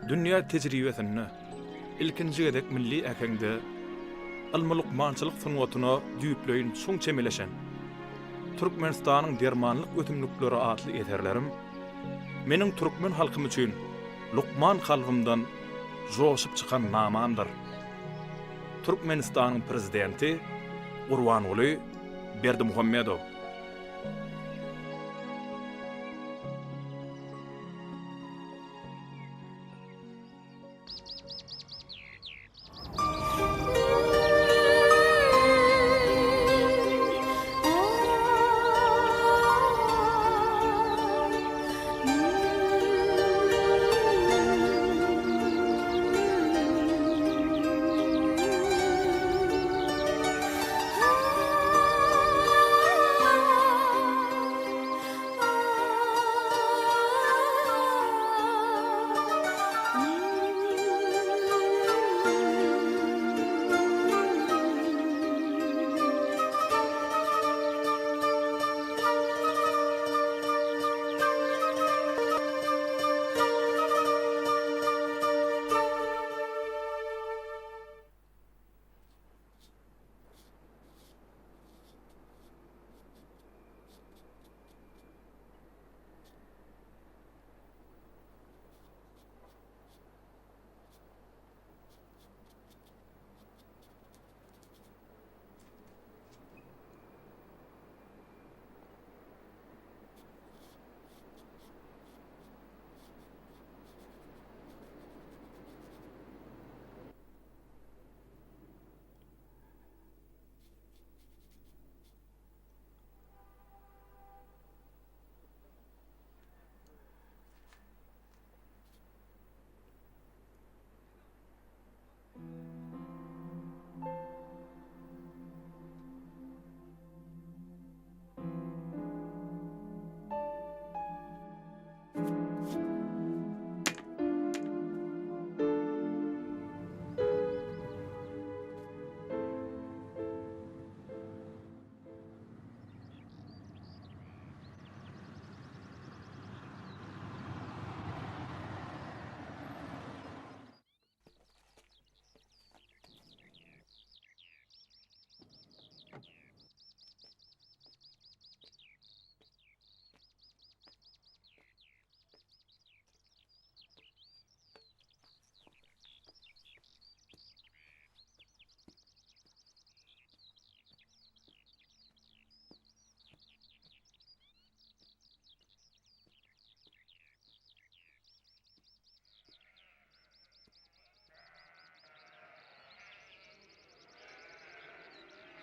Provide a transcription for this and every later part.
Dünýä tejribesinde ilkinji gezek milli äheňde ylmy-lukmançylyk sungatyna düýpleýin çuň çemeleşen Türkmenistanyň dermanlyk ösümlikleri atly eserlerim meniň türkmen halkym üçin lukman kalbymdan joşup çykan namamdyr. Türkmenistanyň Prezidenti Gurbanguly Berdimuhamedow.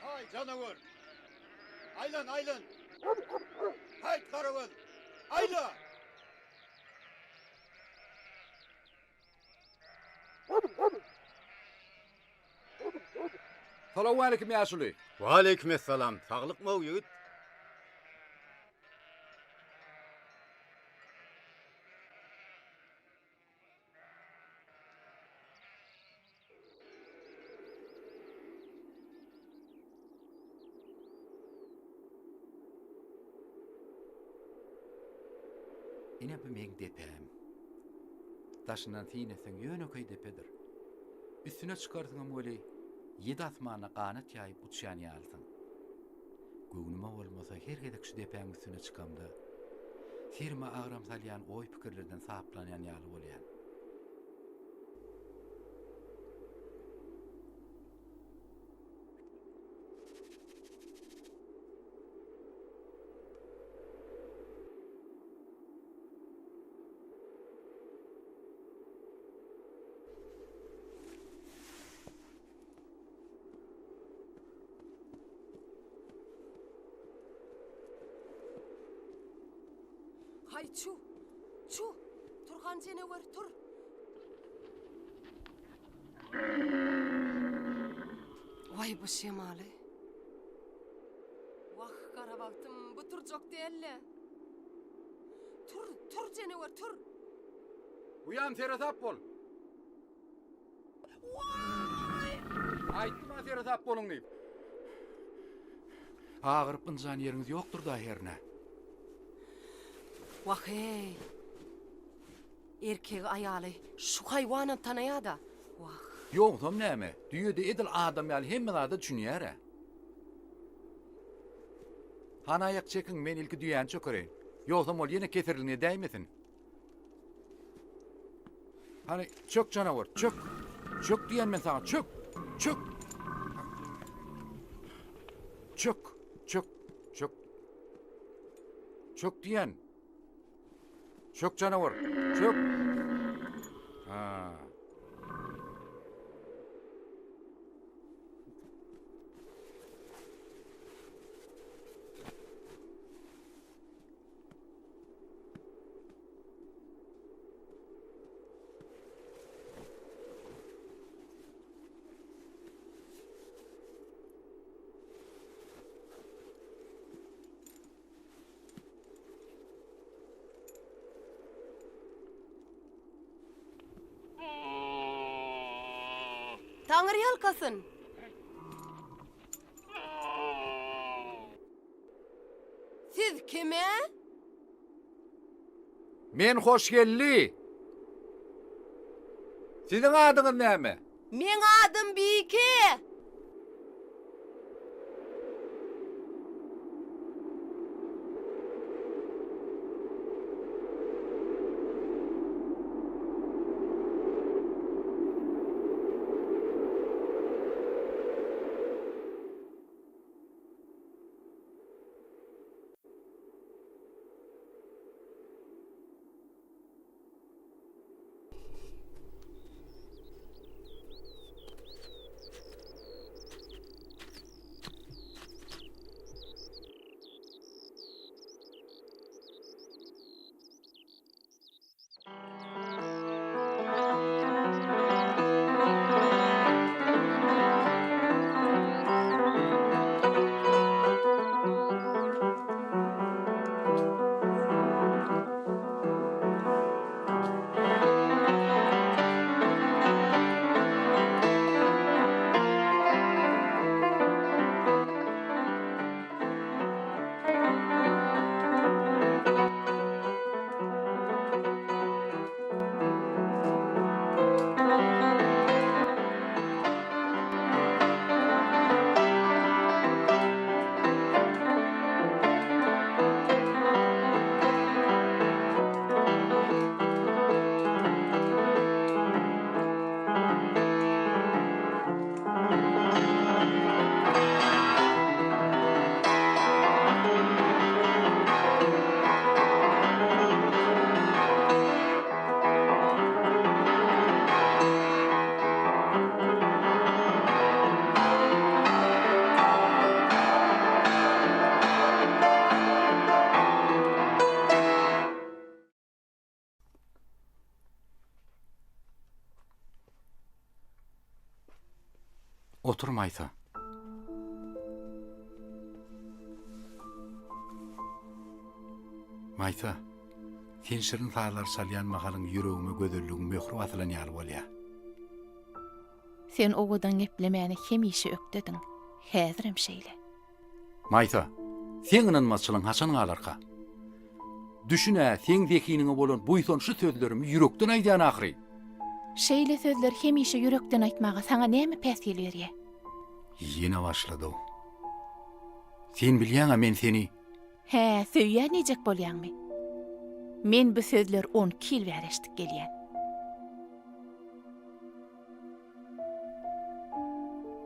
Haý, janawar! Aýlan, aýlan! Haýt, garagöz! Aýla! Salowmaleýkim ýaşuly. Waleýkim essalam. Saglykmy-ow ýigit? Ine bu meň depäm. Daşyndan syn etseň ýönekeý depedir. Üstüne çykarsyňam weli, ýedi asmanda ganat ýaýyp uçýan ýalysyň. Göwnüme bolmasa her gezek şu depäň üstüne çykamda, serime agram salýan oý-pikirlerden saplanýan ýaly bolýan. Haý, çu! Çu! Turhan jenewer, tur! Waý, bu şemaly! Wah, gara bagtym, bu turjak däl-le! Tur, tur jenewer, tur! Uýam, seresap bol! Waý! Aýtdym-a seresap boluň diýip. Agyryp ynjan ýeriňiz ýokdur-da hernä. Wah-eý! Erkegi aýaly şu haýwanam tanaýada. Wah. Ýogsam näme, düýe-de edil adam ýaly hemme zada düşünýär-ä. Hany aýak çekiň, men ilki düýäni çökereýin. Ýogsam ol ýene keserligini edäýmesin. Hany, çök janawar, çök! Çök diýýän men saňa, çök! Çök! Çök, çök, çök. Çök diýýän. Çök janawar, çök! Ha. Taňry ýalkasyn! Siz kim-ä? Men Hoşgeldi. Siziň adyňyz näme? Meň adym Bike. Otur Maýsa. Maýsa, sen şirin sazlar çalýan mahalyň ýüregime gözelligiň möhri basylan ýaly bolýar. Sen owadan geplemäne hemişe ökdediň, häzirem şeýle. Maýsa, seň ynanmazçylygyň haçan galarka? Düşün-ä, seň zehiniňe bolan buýsançly sözlerimi ýürekden aýdýan ahyry. Şeýle sözleri hemişe ýürekden aýtmaga saňa näme päsgel berýä? Ýene başlady-ow. Sen bilýäň-ä men seni. Hä, söýýän diýjek bolýaňmy? Men bu sözleri onki ýyl bäri eşidip gelýän.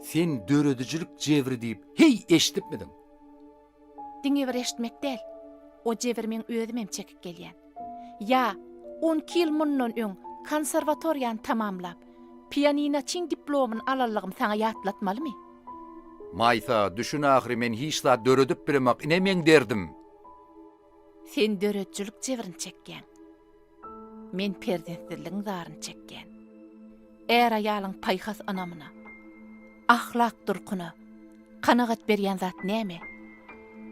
Sen döredijilik jebri diýip heý eşidipmidiň? Diňe bir eşitmek däl, o jebiri meň özümem çekip gelýän. Ýa, onki ýyl mundan öň konserwatoriýany tamamlap, pianinoçyň diplomyny alanlygym saňa ýatlatmalymy? Maýsa, düşün ahyry men hiç zat döredip bilemok, ine meň derdim. Sen döredijilik jebrini çekýäň. Men perzentsizligiň zaryny çekýän. Är-aýalyň paýhas ynamyna, ahlak durkuna kanagat berýän zat näme?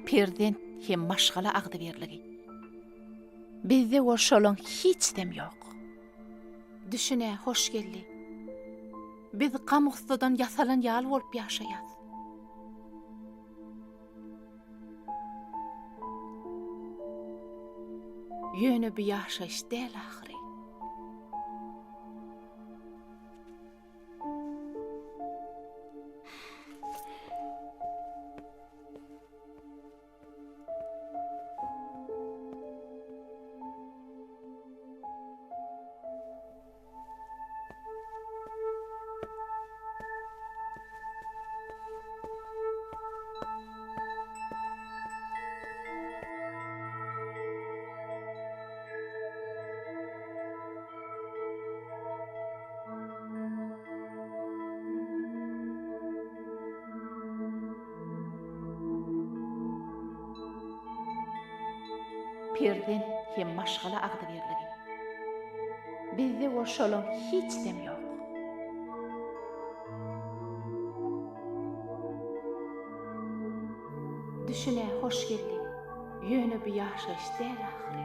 Perzent hem maşgala agzybirligi. Bizde bol şolaň hiçsem ýok. Düşün-ä, Hoşgeldi. Biz gam-gussadan ýasalan ýaly bolup ýaşaýas. Ýöne bu ýaşaýyş däl ahyry. Perzent hem maşgala agzybirligi. Bizde bolsa şolaň hiçsem ýok. Düşünä Hoşgeldi, ýöne bu ýaşaýyş däl ahyry.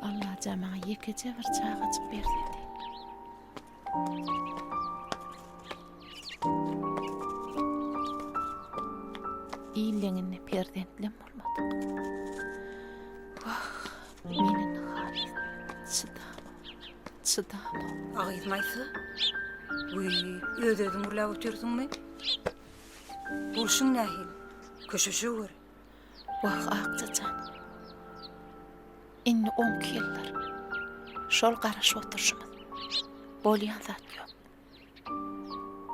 Allajan maňa ýekeje bir çagajyk bersedi. Illeňinde perzentlem bolmadyk. Wah, men indi halys çydamok, çydamok. Agyz Maýsa, wiý, öz-özüň gürläp otyrsyňmy? Bolşuň nähili? Köşeşeweri. Wah, Akja jan. Indi onki ýyldyr. Şol garaşyp oturyşymyz. Bolýan zat ýok.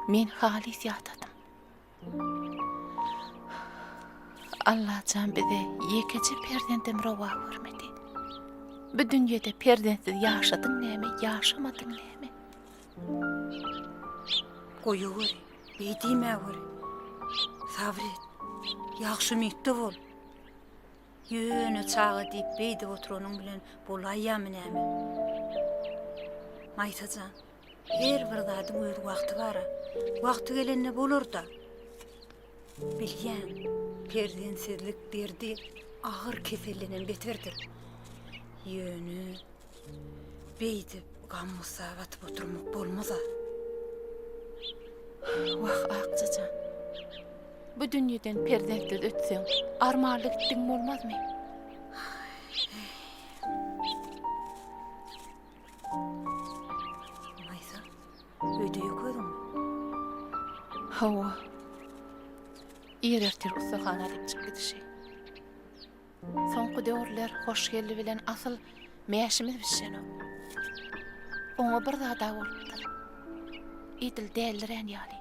Men halys ýadadym. Allajan bize ýekeje perzendem rowa görmedi. Bu dünýede perzentsiz ýaşadyň näme, ýaşamadyň näme? Goýaweri, beý diýmäweri. Sabyr et. Ýagşy umytda bol. Ýöne çaga diýip beýdip oturanyň bilen bolaýýamy näme? Maýsa jan, her bir zadyň öz wagty bar-a. Wagty gelende bolar-da. Bilýän, perzentsizlik derdi agyr keseldenem beterdir. Ýöne beýdip gam-gussa batyp oturmak bolmaz-a. Wah, Akja jan. Bu dünýeden perzentsiz ötseň, armanly gitdigiň bolmazmy? Maýsa, öýde ýok özüňmi? Hawa. Ir ertir ussahana diýip çykyp gidişi. Soňky döwürler Hoşgeldi bilen asyl mäşimiz bişenok. Oňa bir zad-a bolupdyr. Edil däldirän ýaly.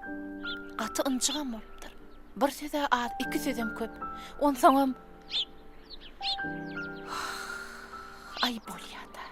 Gaty ynjygam bolupdyr. Bir söz-ä az, iki sözem köp. Onsoňam Aý bolýa-da.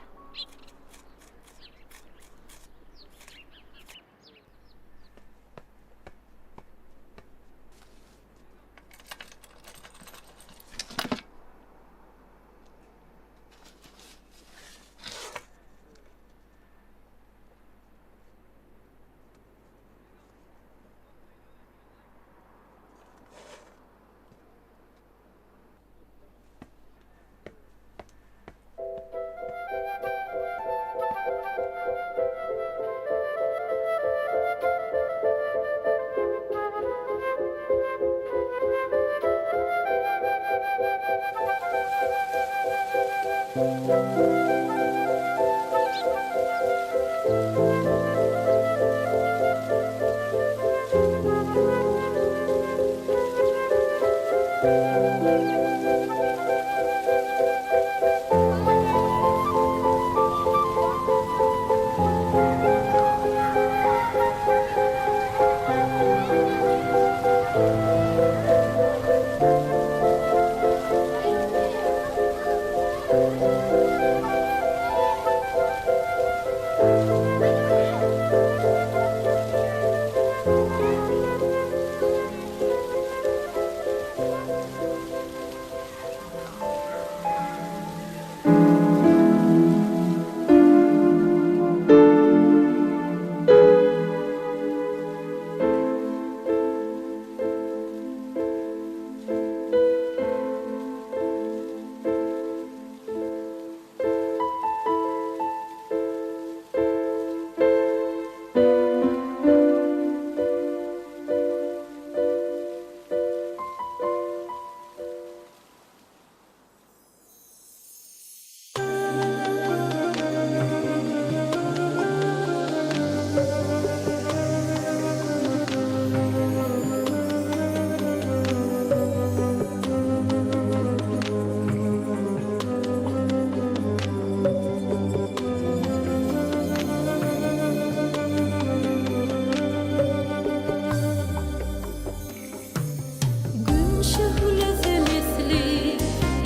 Gün şöhlesi misli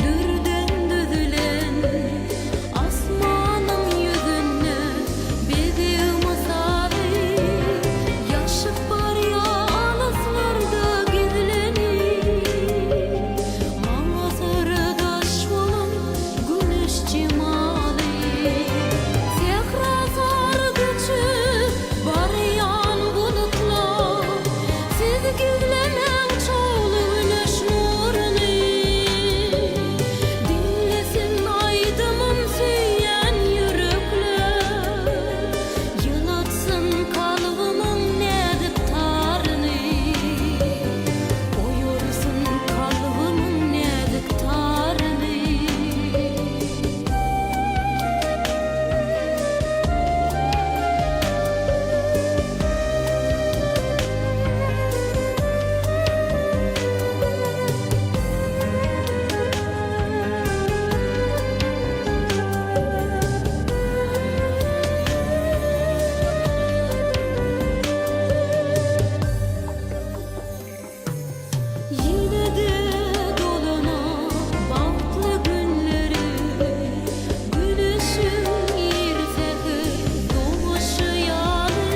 dürden düzülen, Asmanyň ýüzünde bezeg mysaly, Ýaşyp barýar alyslarda gizlenip, Maňa syrdaş bolan güneş jemaly. Sähra sary göçüp barýan bulutlar, Siz gizlemäň çogly güneş nuruny. Diňlesin aýdymym söýýän ýürekler, Ýylatsyn kalbymyň näzik taryny. Oýarsyn kalbymyň näzik taryny. Ýene-de dolanar bagtly günlerim, Güneşiň ir säher doguşy ýaly.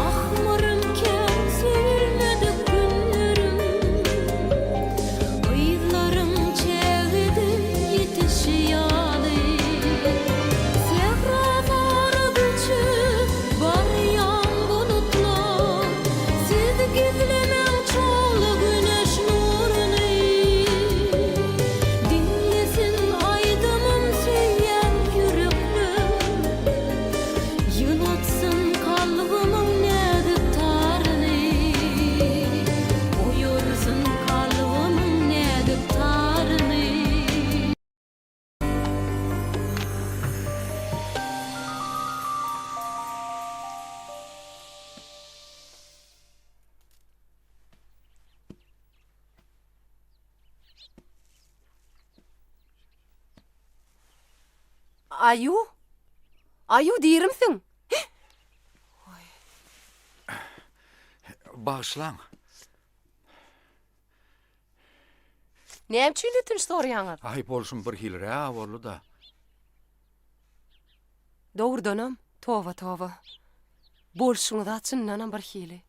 Ahmyrym kän söýülmedik günlerim, Gyzlaryň çägede ýetişi ýaly. Sähra sary göçüp barýan bulutlar, Siz gizlemäň çogly güneş nuruny. Diňlesin aýdymym söýýän ýürekler, Ýylatsyn kalbymyň näzik taryny. Oýarsyn kalbymyň näzik taryny. Aýu! Aýu dirimsiň? Bagyşlaň. Näme üçin ötünç soraýaňyz? Aý, bolşum bir hiliräk boldy-da. Dogrudanam, toba, toba. Bolşuňyz-a çyndanam bir hili.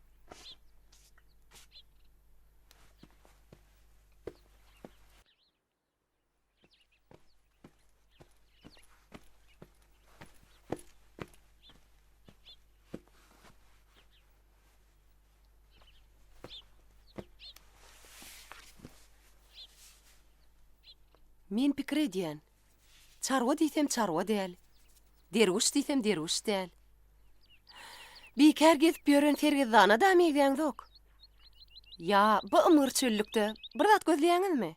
Men pikir edýän. Çarwa diýsem çarwa däl. Derwüş diýsem derwüş däl. Bikär gezip ýören sergezdana-da meňzäňzok. Ýa bu ymgyr çöllükde bir zat gözleýäňizmi?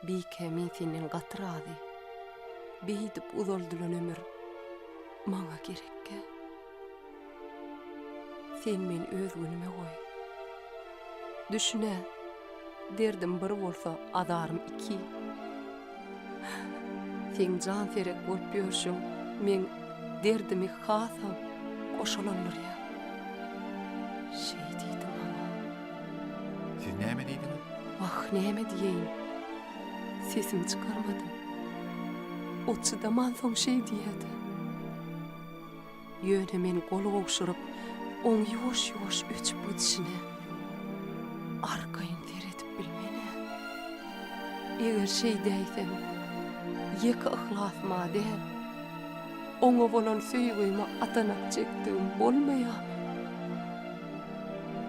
Bike men senden gaty razy. Beýdip uzaldylan ömür maňa gerekgä. Sen meni öz günüme goý. Düşün-ä, derdim bir bolsa, azarym iki. Seň janserek bolup ýörşüň meň derdimi hasam goşalandyrýar. Şeý diýdi maňa. Siz näme diýdiňiz? Wah, näme diýeýin. Sesimi çykarmadym. O çydamansoň şeý diýýä-dä. Ýöne men gol gowşuryp, oň ýuwaş-ýuwaş öçüp gidişine arkaýyn seredip bilmen-ä. Eger şeýdäýsem, ýeke yhlasyma däl, oňa bolan söýgüme atanak çekdigim bolmaýarmy?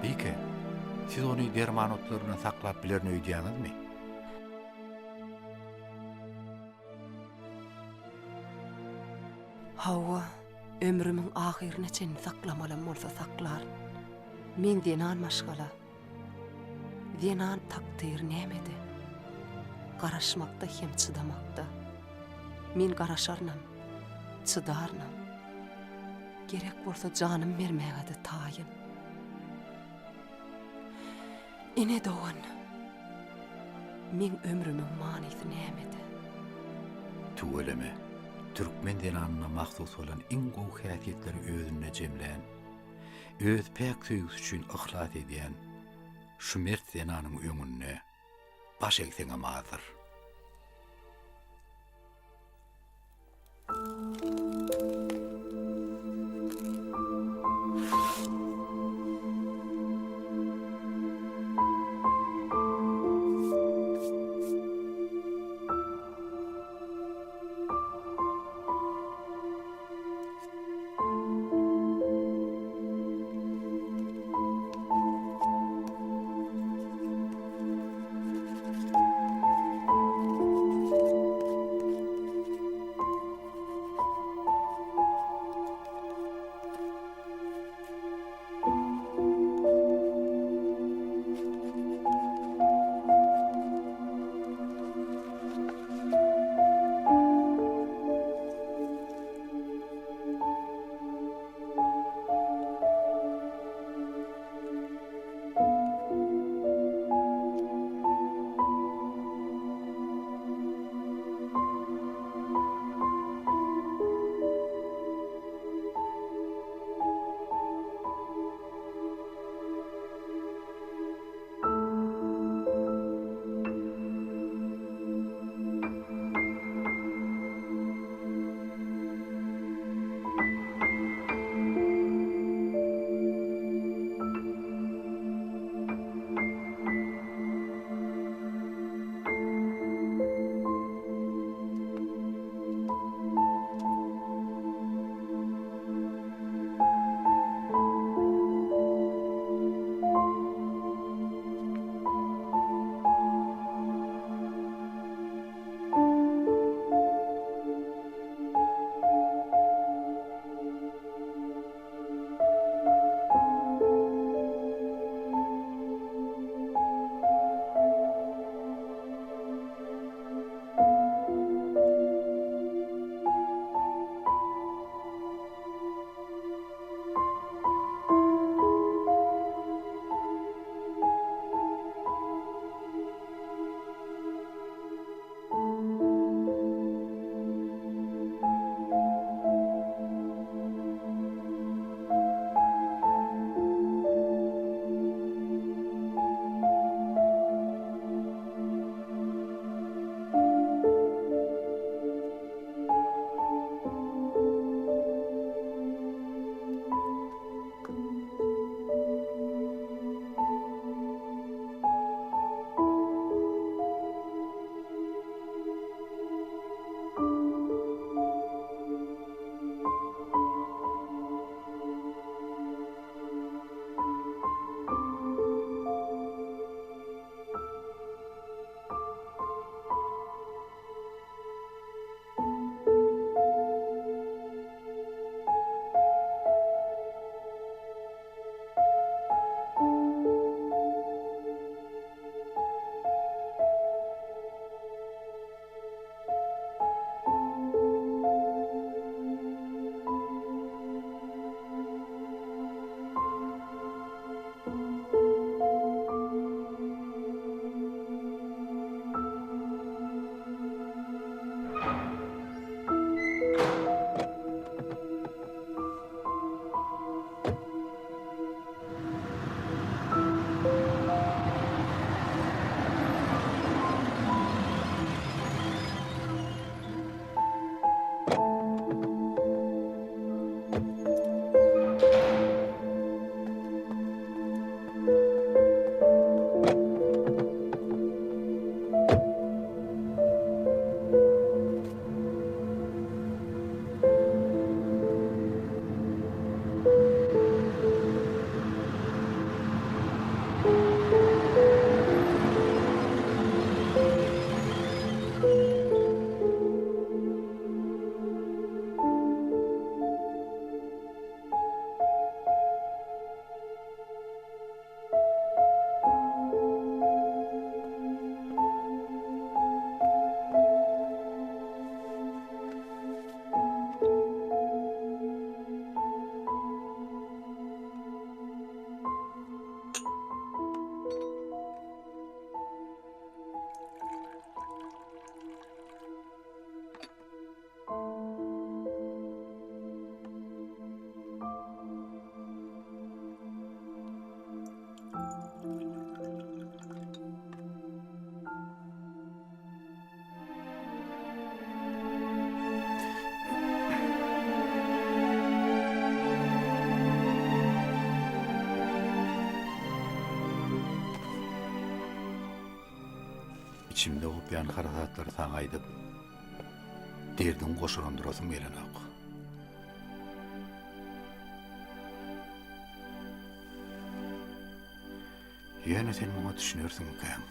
Bike, siz ony derman otlaryndan saklap bilerin öýdýäňizmi? Hawa, ömrümiň ahyryna çenli saklamalam bolsa saklaryn. Men zenan maşgala. Zenan takdyry nämede? Garaşmakda hem çydamakda. Men garaşarynam, çydarynam. Gerek bolsa janym bermäge-de taýyn. Ene dogan, meň ömrümiň manysy nämede? Tüweleme, türkmen zenanyna mahsus bolan iň gowy häsiýetleri özünde jemlän, öz päk söýgüsi üçin yhlas edýän şu mert zenanyň öňünde baş egseňem azdyr. Içimde gopýan harasatlary saňa aýdyp, derdiňi goşalandyrasym gelenok. Ýöne sen muňa düşünersiňmikäň?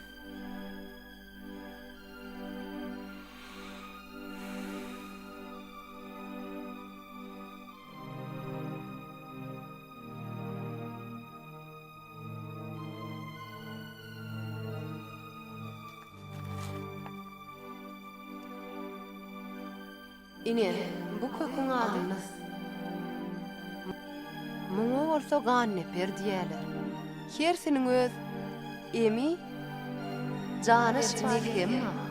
Ine, bu köküň ady mys. Muňa bolsa ganneper diýýärler. Hersiniň öz emi, jana şypa melhemi bar.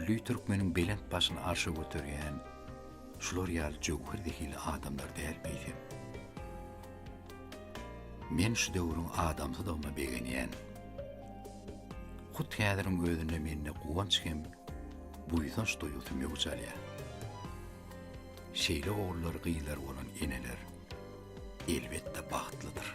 Külli türkmeniň belent başyny arşa göterýän şular ýaly jöwher zehilli adamlar dälmi eýsem? Men şu döwrüň adamsydygyma begenýän. Hut häziriň özünde mende guwanç hem buýsanç duýgusy möwç alýar. Şeýle ogullary gyzlary bolan eneler elbetde bagtlydyr.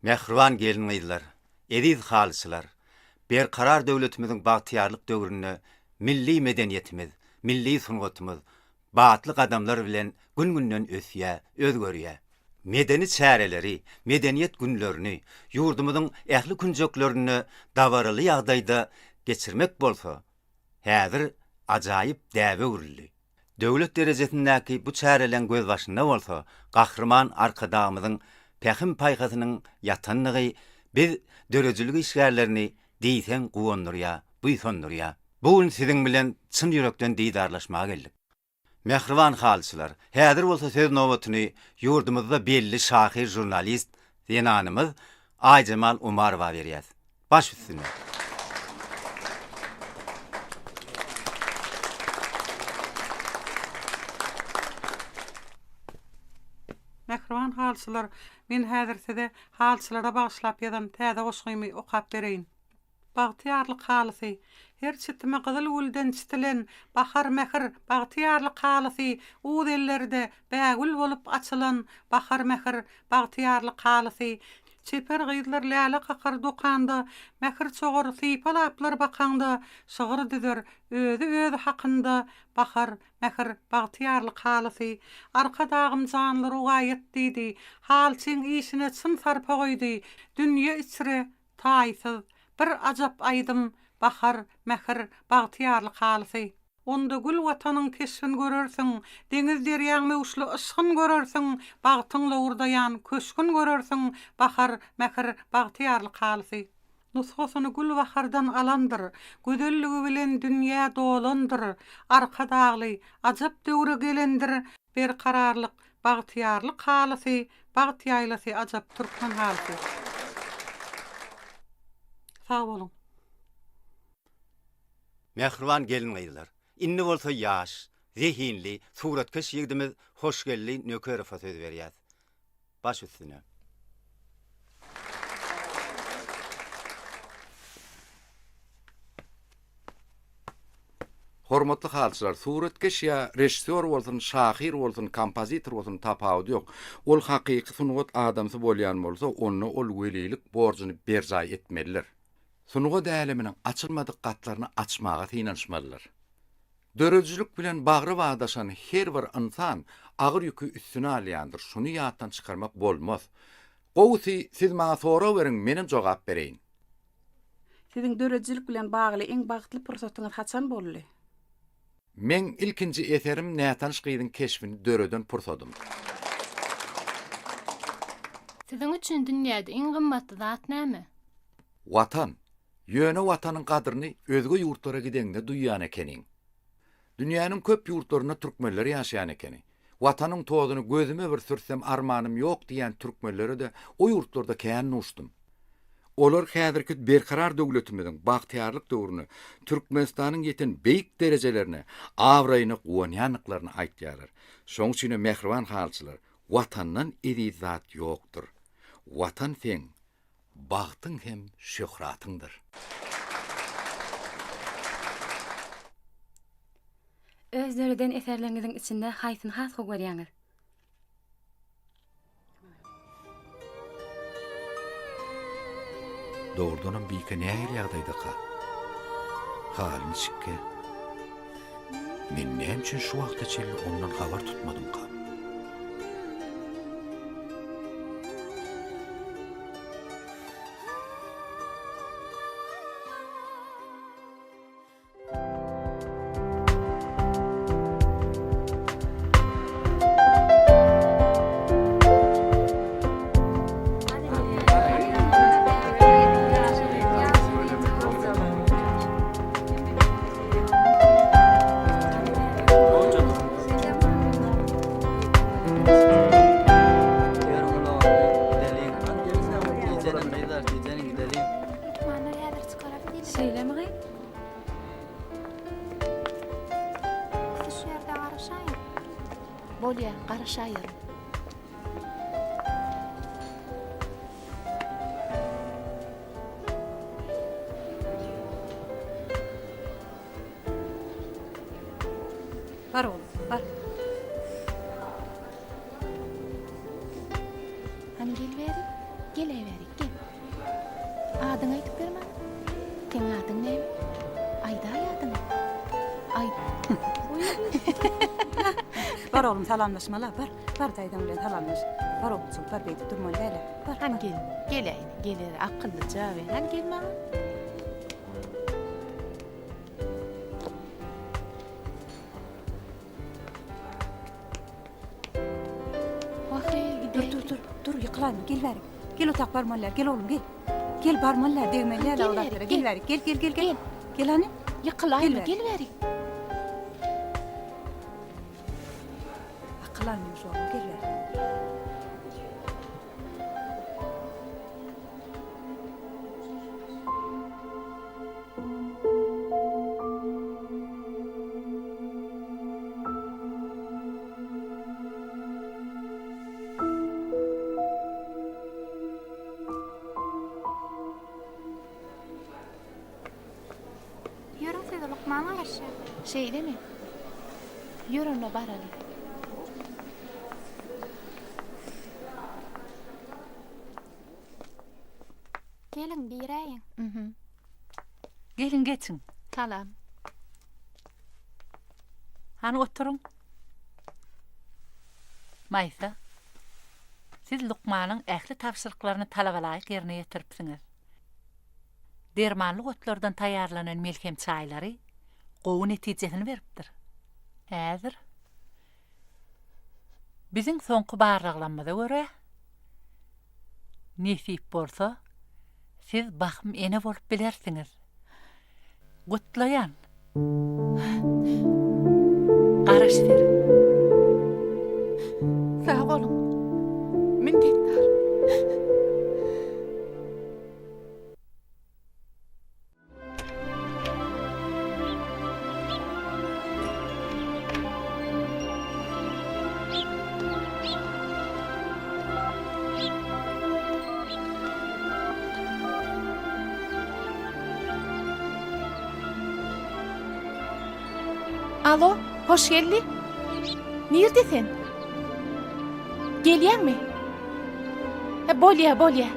Mähriban gelin-gyzlar, eziz halyçylar! Berkarar döwletimiziň bagtyýarlyk döwründe milli medeniýetimiz, milli sungatymyz batly gadamlar bilen gün-günden ösýär, özgerýär. Medeni çäreleri, Medeniýet günlerini ýurdumyzyň ähli künjeklerinde dabaraly ýagdaýda geçirmek bolsa, häzir ajaýyp däbe öwrüldi. Döwlet derejesindäki bu çäreleň gözbaşynda bolsa Gahryman Arkadagymyzyň pähim-paýhasynyň ýatandygy biz, döredijilik işgärlerini diýseň guwandyrýar, buýsandyrýar. Bu gün siziň bilen çyn ýürekden didarlaşmaga geldik. Mähriban halyçylar, häzir bolsa söz nobatyny ýurdumyzda belli şahyr, žurnalist zenanymyz Aýjemal Umarowa berýäs. Baş üstüne. Mähriban halyçylar, men häzir size halyçylara bagyşlap ýazan täze goşgymy okap bereýin. Bagtyýarlyk halysy, Her çitimi gyzyl gülden çitilen, Bahar mähir, bagtyýarlyk halysy, Uz ellerde bägül bolup açylan, Bahar mähir, bagtyýarlyk halysy. Çeper gyzlar läle kakar dokanda, Mähir çogar, sypalaplar bakaňda, Şygyr düzer, özi-özi hakynda, Bahar, mähir, bagtyýarlyk halysy. Arkadagym janly rowaýat diýdi, Halçyň işine çyn sarpa goýdy, Dünýe içre Taýsyz, bir ajap aýdym, Bahar, mähir, bagtyýarlyk halysy. Onda gül Watanyň keşbin görersiň, Deňiz-derýaň möwçli yşgyn görersiň, Bagtyň lowurdaýan köşgün görersiň, Bahar, mähir, bagtyýarlyk halysy. Nusgasyny gül bahardan alandyr, Gözelligi bilen dünýä dolandyr, Arkadagly, ajap döwre gelendir, Berkararlyk, bagtyýarlyk halysy, Bagt ýaýlasy ajap türkmen halysy. Sag boluň. Mähriban gelin-gyzlar, indi bolsa ýaş, zehinli, suratkeş ýigdimiz Hoşgeldi Nökerowa söz berýäs. Baş üstüne. Hormatly halyçylar, suratkeş ýa režissýor bolsun, şahyr bolsun, kompozitor bolsun tapawudy ýok. Ol hakyky sungat adamsy bolýan bolsa, onda ol welilik borjuny berjaý etmelidir. Sungat äleminiň açylmadyk gatlaryny açmaga synanyşmalydyr. Döredijilik bilen bagry badaşan her bir ynsan agyr ýüki üstüne alýandyr, şuny ýatdan çykarmak bolmaz. Gowusy, siz maňa sorag beriň, menem jogap bereýin. Siziň döredijilik bilen bagly iň bagtly pursatyňyz haçan boldy? Meň ilkinji eserim nätanyş gyzyň keşbini döreden pursadym. Siziň üçin dünýäde iň gymmatly zat näme? Watan! Ýöne Watanyň gadryny özge ýurtlara gideňde duýýan ekeniň. Dünýäniň köp ýurtlarynda türkmenler ýaşaýan ekeni. Watanyň tozuny gözüme bir sürtsem armanym ýok diýýän türkmenlere-de o ýurtlarda kän duşdum. Olar häzirki Berkarar döwletimiziň bagtyýarlyk döwründe Türkmenistanyň ýeten beýik derejelerine, abraýyna guwanýandyklaryny aýtýarlar. Şoň üçinem mähriban halyçylar, Watandan eziz zat ýokdur. Watan seň bagtyň hem şöhratyňdyr. Öz döreden eserleriňiziň içinde haýsyny has gowy görýäňiz? Dogrudanam Bike nähili ýagdaýdaka? Haly niçikkä? Men näme üçin şu wagta çenli ondan habar tutmadymkam? Garaşaýaryn. Bar oglum, bar. Hany gel bäri, gel-äý bäri, gel. Adyňy aýdyp ber maňa. Seň adyň näme? Aýdaý adyňy. Aýt. Bar oglum, salamlaşmaly, bar. Bar daýzaň bilen salamlaş. Bar oguljyk, bar beýdip durmaly däl-ä. Bar. Hany gel, gel-äý, gel-ä, akyllyja we. Hany gel maňa. Dur, dur, dur, dur, ýykylaýma, gel bäri. Gel otak barmaly däl, gel oglum, gel. Gel barmaly däl, degmeli däl o zatlara, gel bäri, gel, gel, gel, gel. Gel hany. Ýykylaýma, gel bäri. Akyl almyş oglum, gel bäri. Ýörüň size lukman garaşýar. Şeýlemi? Ýör onda baraly. Geliň, giräýiň. Mhm. Geliň geçiň. Salam. Hany oturyň. Maýsa, siz lukmanyň ähli tabşyryklaryny talabalaýyk ýerine ýetiripsiňiz. Dermanlyk otlardan taýýarlanan melhem çaýlary gowy netijesini beripdir. Häzir biziň soňky barlaglamyza görä, Nesip bolsa, siz bahym ene bolup bilersiňiz. Gutlaýan. Garaş ser. Sag boluň. Minnetdar. Alo, hoş geldi. Nirde sen? Gelýäňmi? He, bolýa, bolýa.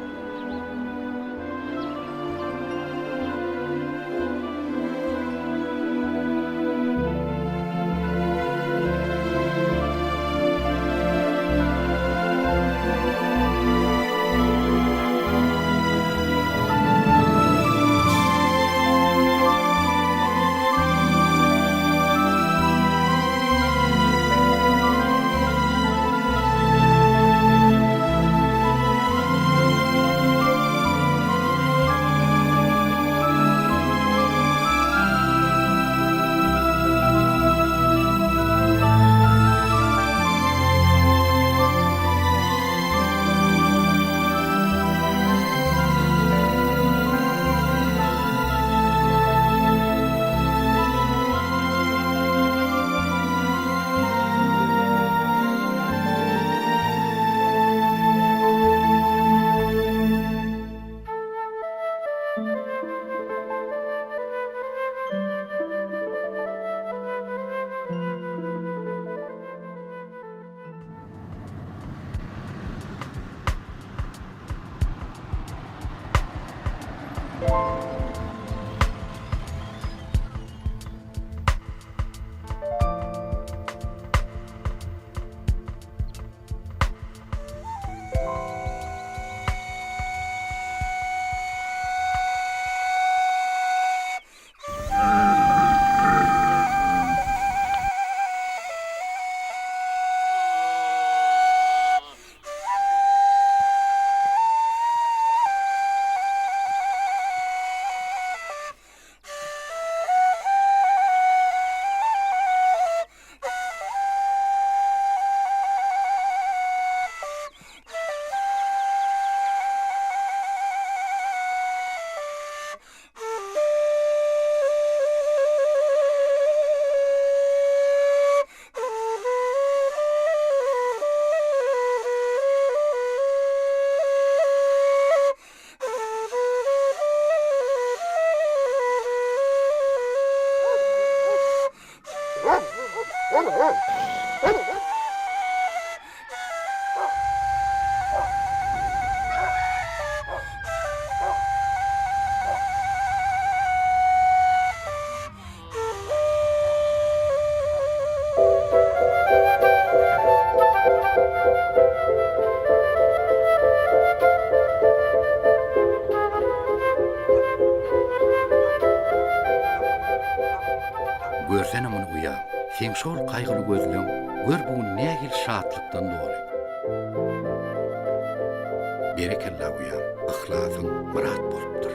Seň şol gaýgyly gözleň gör bu gün nähili şatlykdan doly. Berekella uýam, yhlasyň myrat bolupdyr.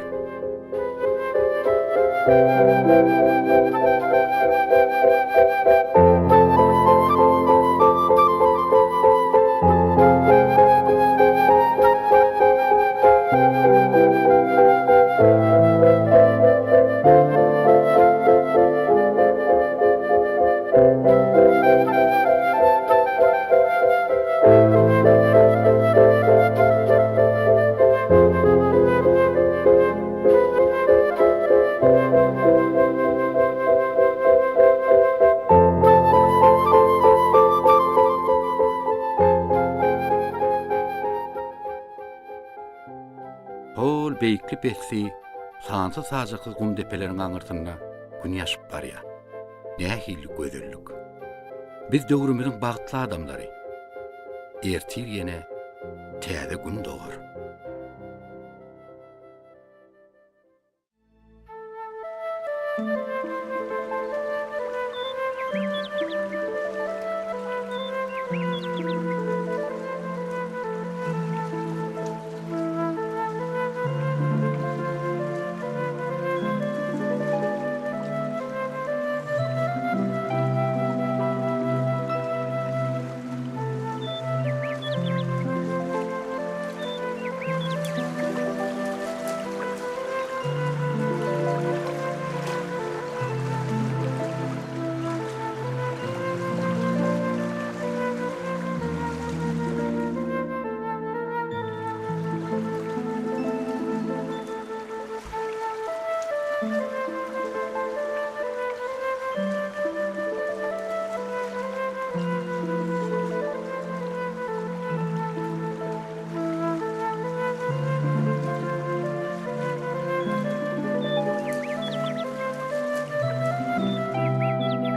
Hol beýikli-pesli, sansyz-sajaksyz gum depeleriň aňyrsynda Gün ýaşyp barýar. Nähili gözellik! Biz döwrümiziň bagtly adamlary. Ertir ýene täze Gün dogar.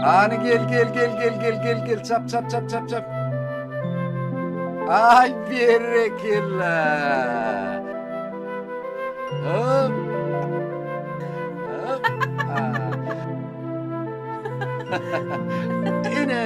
Hany gel gel gel gel gel gel gel çap çap çap çap çap. Ay berekella. Hop. Hop. Ene.